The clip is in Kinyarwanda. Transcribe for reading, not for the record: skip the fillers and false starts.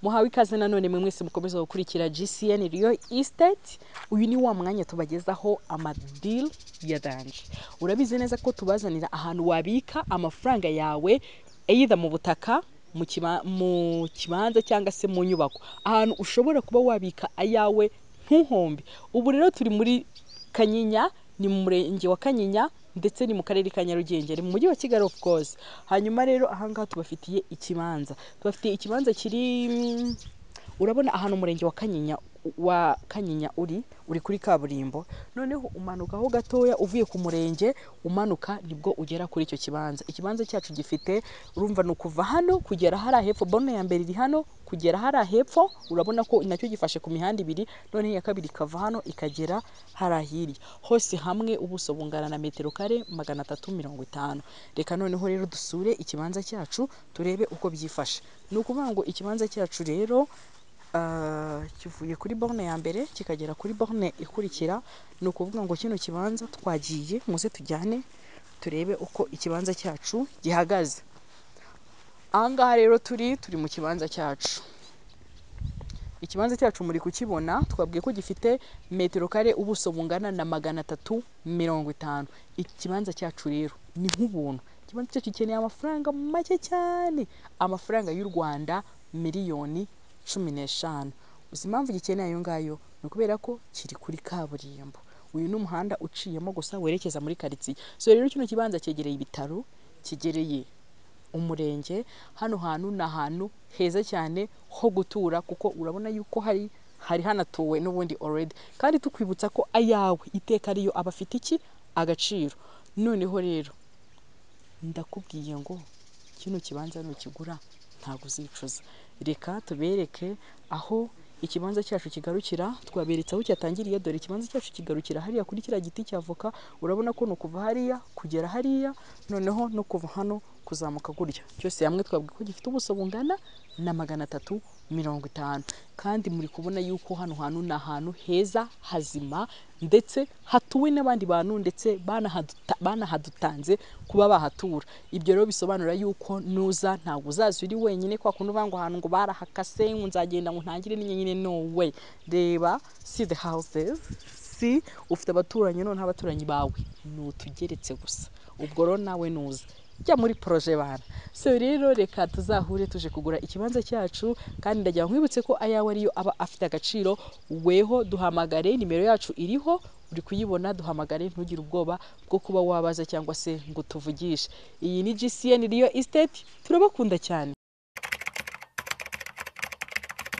Muhawe ikaze nanone mwe mwese mukomeza gukurikira GCN Real Estate. Uyu ni wa mwanya tubagezaho amadeal ya danger. Urabizi neza ko tubazanira ahantu wabika amafaranga yawe, either mu butaka, mu kibanza cyangwa se mu nyubako, ahantu ushobora kuba wabika ayawe ntuhombe. Ubu rero turi muri Kanyinya, ni mu murenge wa Kanyinya ndetse ni mu karere ka Nyarugenge, ni mu mujyi wa Kigali of course. Hanyuma rero ahangaha tubafitiye ikibanza, tubafitiye ikibanza kiri, urabona ahantu umurenge wa Kanyinya uri kuri kaburimbo, noneho umanukaho gatoya uvuye ku murenge umanuka, nibwo ugera kuri icyo kibanza. Ikibanza cyacu gifite, urumva ni ukuva hano kugera hariya hepfo, borne ya mbere iri hano kugera hariya hepfo, urabona ko nacyo gifashe ku mihanda ibiri, noneho iya kabiri ikava hano ikagera hariya hirya. Hose hamwe ubuso bungana na metero kare 350. Reka noneho rero dusure ikibanza cyacu turebe uko byifashe. Ni ukuvuga ngo ikibanza cyacu rero kivuye kuri borne ya mbere kikagera kuri borne ikurikira. Ni ukuvuga ngo kino kibanza twagiye, muze tujyane turebe uko ikibanza cyacu gihagaze. Ahangaha rero turi mu kibanza cyacu. Ikibanza cyacu muri kukibona, twabwiye ko gifite metero kare ubuso bungana na 350. Ikibanza cyacu rero ni nk'ubuntu. Ikibanza cyacu gikeneye amafaranga make cyane, amafaranga y'u Rwanda miliyoni 15. Uzi impamvu gikeneye ayo ngayo? Ni ukubera ko kiri kuri kaburimbo. Uyu ni umuhanda uciyemo gusa werekeza muri karitsiye. So rero kino kibanza cyegereye ibitaro, cyegereye umurenge. Hano hantu ni ahantu heza cyane ho gutura, kuko urabona yuko hari hanatuwe n'ubundi already. Kandi tukwibutsa ko ayawe iteka ariyo aba afite iki agaciro. Noneho rero ndakubwiye ngo kino kibanza nukigura ntabwo uzicuza. Reka tubereke aho ikibanza cyacu kigarukira. Twaberetse aho cyatangiriye. Dore ikibanza cyacu kigarukira hariya kuri kiriya giti cya avoka. Urabona ko ni ukuva hariya kugera hariya, noneho no kuva hano kuzamuka gutya. Cyose hamwe twabwiye ko gifite ubuso bungana na 350. Kandi muri kubona yuko hano hantu ni ahantu heza hazima, ndetse hatuwe n'abandi bantu, ndetse banahadutanze kuba bahatura. Ibyo rero bisobanura yuko nuza ntabwo uzaza uri wenyine, kwa kundi uvuga ngo ahantu ngo barahakase, ngo nzagenda ngo ntangire nyine. No way. Reba, see the houses, see, ufite abaturanyi, noneho abaturanyi bawe ni utugeretse gusa. Ubwo rero nawe nuza jya muri projet bana. So rero reka tuzahure tuje kugura ikibanza cyacu. Kandi ndagira nkwibutse ko ayawe ariyo aba afite agaciro. Weho duhamagare, nimero yacu iriho uri kuyibona, duhamagare, ntugire ubwoba bwo kuba wabaza cyangwa se ngo tuvugishe. Iyi ni GCN Real Estate, turabakunda cyane.